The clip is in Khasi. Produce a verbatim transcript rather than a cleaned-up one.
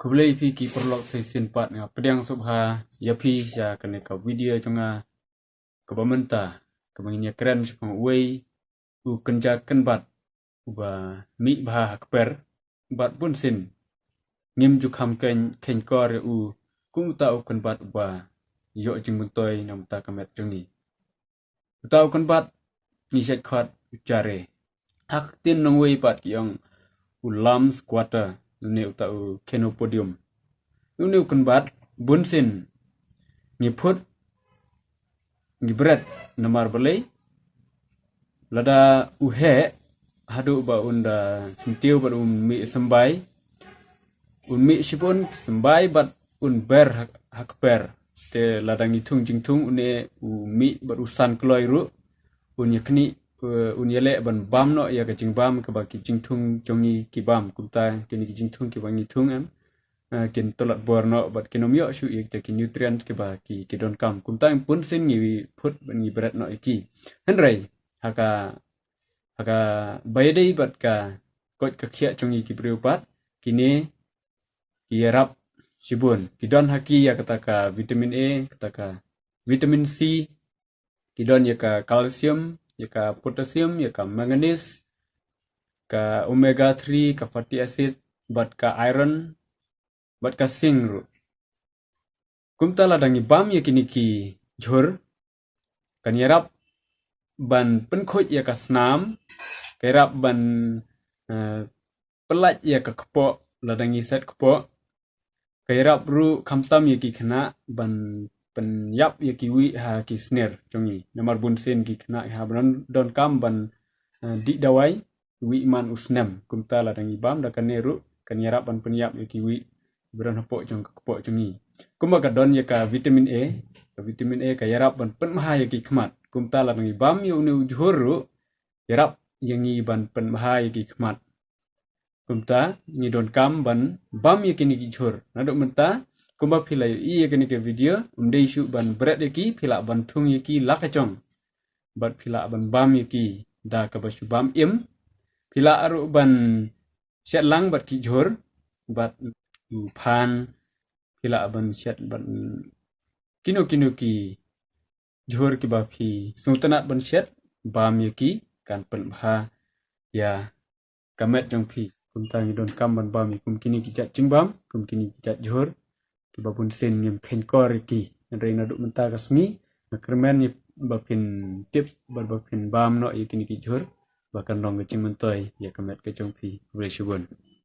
Khublei phi ki paralok, sa shisien pat nga pdiang sngewbha ïa phi ïa kane ka video jong nga kaba mynta, kaba ngin ïa kren shaphang uwei u kynja kynbat uba mih bha ha kper, bad bunsien ngim ju kham khein, khein kor ïa u kum uta u kynbat uba ïoh jingmyntoi na bynta ka met jong ngi. Uta u kynbat ngi shait khot u Jare. Ha ka ktien nongwei pat ki ong u Lamb Squatter, ne uta u Chenopodium. Une u kynbat bunsien ngi phut, ngi bret, namar balei? Lada u heh, haduh ba un da syntiew bad un mih symbai, un mih shibun symbai bad un ber ha, ha kper. Te lada ngi thung jingthung, une u mih bad u san kloi ruh, un ïa khnieh, eh, un ïaleh ban bam noh ïa ka jingbam kaba ki jingthung jong ngi ki bam. Kumta kine ki jingthung kiba ngi thung, em, eh, kin tlot bor noh bad kin ym ïoh shuh ïa kita ki nutrient kiba ki, ki donkam. Kumta bunsien ngi phut bad ngi bret noh ïa ki. Hynrei ha ka, ha kaba ïadei bad ka koit ka khiah jong ngi ki briew pat, kine ki ïarap shibun. Ki don ha ki ïa kata ka vitamin A, kata ka vitamin C, ki don ïa ka calcium, ïa ka potassium, ïa ka manganese, ka omega three, ka fatty acid, bad ka iron, bad ka zinc ruh. Kumta lada ngi bam ïa kine ki jhur, kan ïarap ban pynkhuid ïa ka snam, ka ïarap ban, eh, pyllait ïa ka kpoh, lada ngi set kpoh, ka ïarap ruh khamtam ïa ki khynnah ban pynïap ïa ki wih ha ki sner jong ngi. Namar bunsien ki khynnah hap ban donkam ban, eh, dih dawai, wih man u snem. Kumta lada ngi bam da kane ruh, kan ïarap ban pynïap ïa ki wih ba don hapoh jong ka kpoh jong ngi. Kumba ka don ïa ka vitamin A, ka vitamin A ka ïarap ban pynbha ïa ki khmat. Kumta lada ngi bam ïa une u jhur ruh, ïarap ïa ngi ban pynbha ïa ki khmat. Kumta ngi donkam ban bam ïa kine ki jhur. Naduh mynta, kumba phi la ïohi ïa kane ka video, ym dei shuh ban bret ïa ki, phi lah ban thung ïa ki la ka jong. Bad phi lah ban bam ïa ki da kaba shu bam im. Phi lah ruh ban shet lang bad ki jhur, bad u phan, phi lah ban shet bad kino kino ki jhur kiba phi sngewtynnat ban shet, bam ïa ki, kan pynbha ïa ka met jong phi. Kumta ngi donkam ban bam ïa kum kine ki jait jingbam, kum kine ki jait jhur, kiba bunsien ngim khein kor ïa ki. Hynrei naduh mynta ka sngi, nga kyrmen ïa ba phin tip bad ba phin bam noh ïa kine ki jhur, ba kan long ka jingmyntoi ïa ka met ka jong phi. Khublei shibun.